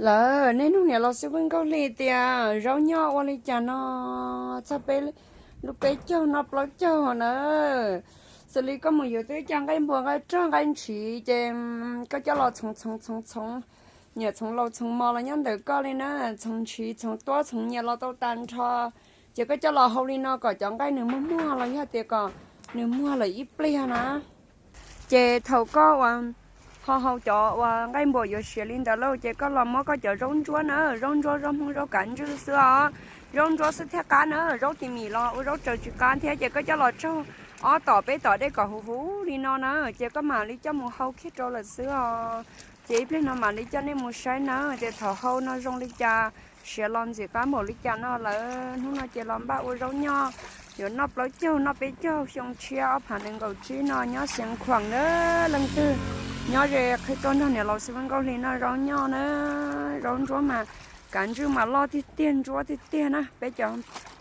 Lawm, nej nug niam laus xib fwb Nkauj Hli tias zaub nyoj ua li cas no, txog peb lub peb caug noj plaub caug na. Xws li koj mus yuav twb cov nqaij npua nqaij rog nqaij ntshiv ces koj coj los txhoov txhoov txhoov txhoov, niam txhoov laus txhoov mos los nyob ntawm koj li na, txhoov ntshiv txhoov tuab txhoov nyias los tau tag nrho. Ces koj coj los hau li no kom cov nqaij nws muag muag los yog tias kom nws muag lawm ib pliag na. Ces thaum koj uas ho hau cov uas nqaij npua yuav siav li ntawd lauj, ces koj los muab koj cov zaub ntsuab na, zaub ntsuab zaub Hmoob zaub kav ntswj xwb os. Zaub ntsuab xwb thiaj qab na, zaub tim mis los ua zaub tsaws tsis qab thiab. Ces koj coj los tsaug ob tom peb tom dej kom huv huv li no na, ces koj mam li coj mus hau kiag rau lawm xwb os. Ces ib pliag no mam li coj nej mus saib na, ces thaum hau no zoo li cas, siav los ntxim qab npaum li cas no lawm. Hnub no ces los npaj ua zaub nyoj, yuav noj plaub caug noj peb caug xyoo tshiab ob phav nees nkaum tsib no nyob Xeev Khuam na. Leej twg nyob ze qhib tuaj nrog niam laus xib fwb Nkauj Hli noj zaub nyoj na, zaub ntsuab mas kav ntswj mas loj tiag tiag ntsuab tiag tiag na, peb cov,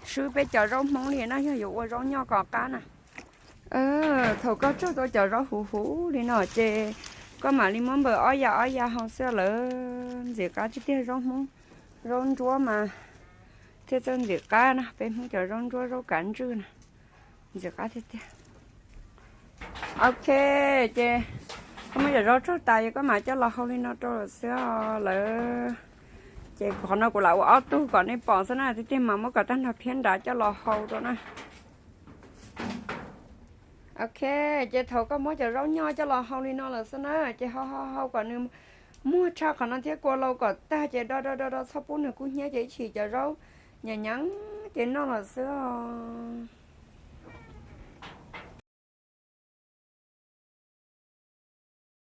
swb peb cov zaub Hmoob li na, yog yuav ua zaub nyoj kom qab na. Thaum koj tsaug tau cov zaub huv huv li no ces koj mam li muab npawm ob ya ob ya hau xwb lawm, ntxim qab tiag tiag zaub Hmoob, zaub ntsuab mas thiaj txawj ntxim qab na, peb Hmoob cov zaub ntsuab zaub kav ntswj na, ntxim qab tiag tiag. Ok, ces koj muab cov zaub tsaug tas ces koj mam coj los hau li no rau lawm xwb lawm. Ces qhov no kuv lam ua ob tug kom nej pom xwb na, tiag tiag mas muab kom tag nrho phiab nrad coj los hau rau na. Ok, ces thaum koj muab cov zaub nyoj coj los hau li no lawm xwb na, ces hau hau hau kom nws muag tshaj qhov no thiab kua lau kom tag ces do do do do txhob pub nws kub hnyiab ces ib chim cov zaub nyam nyav ces noj lawm xwb os.